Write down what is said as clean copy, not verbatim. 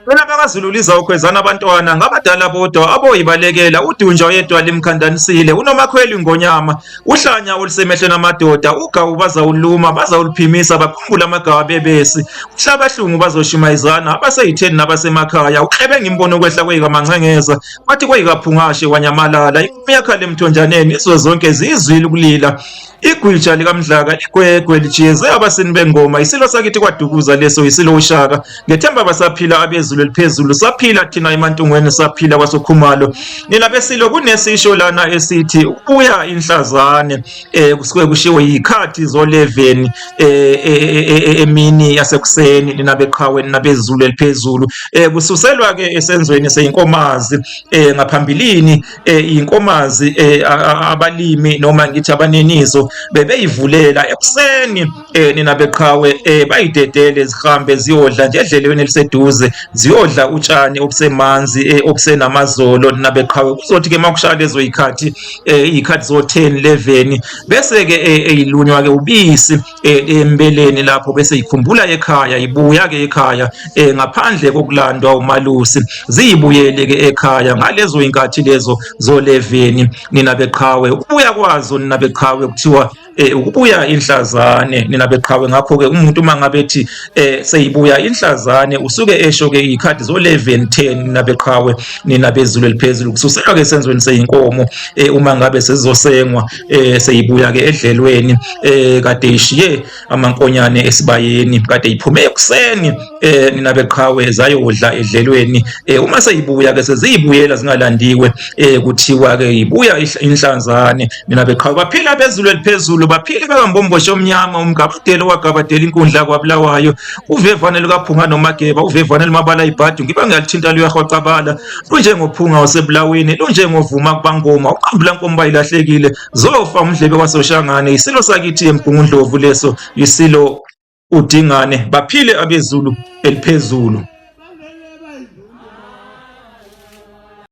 Phela bakaZulu liza ukhwezana abantwana ngabadala bodwa aboyibalekela udunja oyedwa limkhandanisile unomakhweli ngonyama uhlanya olusemehlweni amadoda ugawu bazawuluma bazawuliphimisa bakhumbule amagawa bebesi uhlabahlungu bazoshumayizana abaseyitheni nabasemakhaya uklebe ngimbono ukwehla kweyikamancengeza kwathi kweyikaphungashe wanyamalala iyakhala emthonjaneni izwe zonke ziyizwile ukulila Igwitsha likaMdlaka ligwegwe lijiyeze abasini bengoma isilo sakithi kwaDukuza leso isilo uShaka ngethemba basaphila abezulu eliphezulu saphila thina eMantungweni saphila kwaSokhumalo nina besilo kunesisho lana esithi ukubuya inhlazane eh kusuke kushiwo yikhathi zo11 eh, eh, eh, emini yasekuseni nina beqhawe nina bezulu eliphezulu eh kususelwa ke esenzweni seyinkomazi eh ngaphambilini eh, inkomazi eh, abalimi noma ngithi abaninizo bebeyivulela ekuseni eh, nina beqhawe eh, bayidedele zihambe ziyodla nje edlelweni eliseduze ziyodla utshani obusemanzi eh, obusenamazolo nina beqhawe kuzothi ke makushaya lezo yikhathi eh, izikhathi zo 10 11 bese ke eh, eyilunywa ke ubisi eh, embeleni lapho bese ikhumbula ekhaya ibuya ke ekhaya eh, ngaphandle kokulandwa umalusi ziyibuyele ke ekhaya ngalezo inkathi lezo zoleveni nina beqhawe ukubuya kwazo nina beqhawe kuthiwa eh, ukubuya inhlazane nina beqhawe ngakho ke umuntu uma ngabe ethi eh, seyibuya inhlazane usuke esho ke izikhathi zo-11 10 nina beqhawe nina bezulu eliphezulu kususelwa ke senzweni seyinkomo eh, uma ngabe sezizosengwa eh seyibuya ke edlelweni eh kade ishiye amankonyane esibayeni kade iphume ekuseni eh nina beqhawe zayodla edlelweni eh uma seyibuya ke seziyibuyela zingalandiwe eh kuthiwa ke ibuya inhlanzane nina beqhawe baphila bezulu eliphezulu baphile bakambomboshe omnyama umgabadelo wagabadela inkundla kwabulawayo uvevane lukaphunga nomageba uvevane lumabala ibhadu ngiba ngiyalithinta luyahwaqabala lunjengophunga wasebulawini lunjengovuma kubangoma uqambula nkomo bayilahlekile zofa umdlebe wasoshangane isilo sakithi emgungundlovu leso isilo udingane baphile abezulu eliphezulu.